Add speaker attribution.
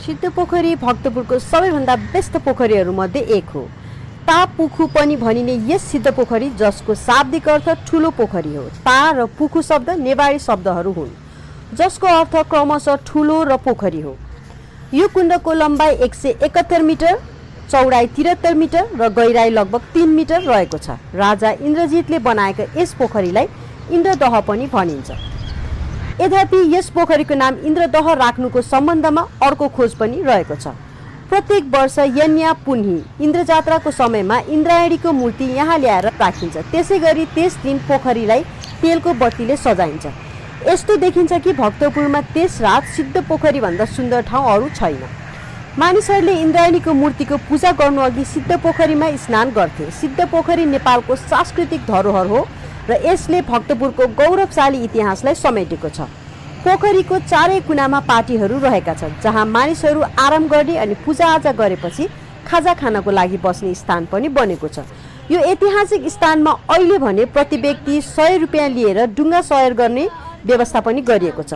Speaker 1: सिद्धपोखरी भक्तपुरको सबैभन्दा व्यस्त पोखरीहरूमध्ये एक हो। तापुखु पनि भनिने यस सिद्धपोखरी, जसको शाब्दिक अर्थ ठुलो पोखरी हो। ता र पुखु शब्द नेवारी शब्दहरू हुन्, जसको अर्थ क्रमशः ठुलो र पोखरी हो। यो कुण्डको लम्बाइ 171 मिटर, चौडाइ 73 मिटर र गहिराई लगभग 3 मिटर रहेको छ। राजा इन्द्रजितले बनाएका यस पोखरीलाई इन्द्रदह पनि भनिन्छ। यद्यपि यस पोखरीको नाम इन्द्रदह राख्नुको सम्बन्धमा अर्को खोज पनि रहेको छ। प्रत्येक वर्ष यन्या पुन्ही इन्द्रजात्राको समयमा इन्द्रायणीको मूर्ति यहाँ ल्याएर राखिन्छ। त्यसैगरी त्यस दिन पोखरीलाई तेलको बत्तीले सजाइन्छ। यस्तो देखिन्छ कि भक्तपुरमा त्यस रात सिद्ध पोखरी भन्दा सुन्दर ठाउँ अरू छैन। मानिसहरूले इन्द्रायणीको मूर्तिको पूजा गर्नुअघि सिद्ध पोखरीमा स्नान गर्थे। सिद्ध पोखरी नेपालको सांस्कृतिक धरोहर हो र यसले भक्तपुरको गौरवशाली इतिहासलाई समेटेको छ। पोखरीको चारै कुनामा पाटीहरू रहेका छन्, जहाँ मानिसहरू आराम गर्ने अनि पूजाआजा गरेपछि खाजा खानको लागि बस्ने स्थान पनि बनेको छ। यो ऐतिहासिक स्थानमा अहिले भने प्रति व्यक्ति 100 रुपियाँ लिएर डुङ्गा सवार गर्ने व्यवस्था पनि गरिएको छ।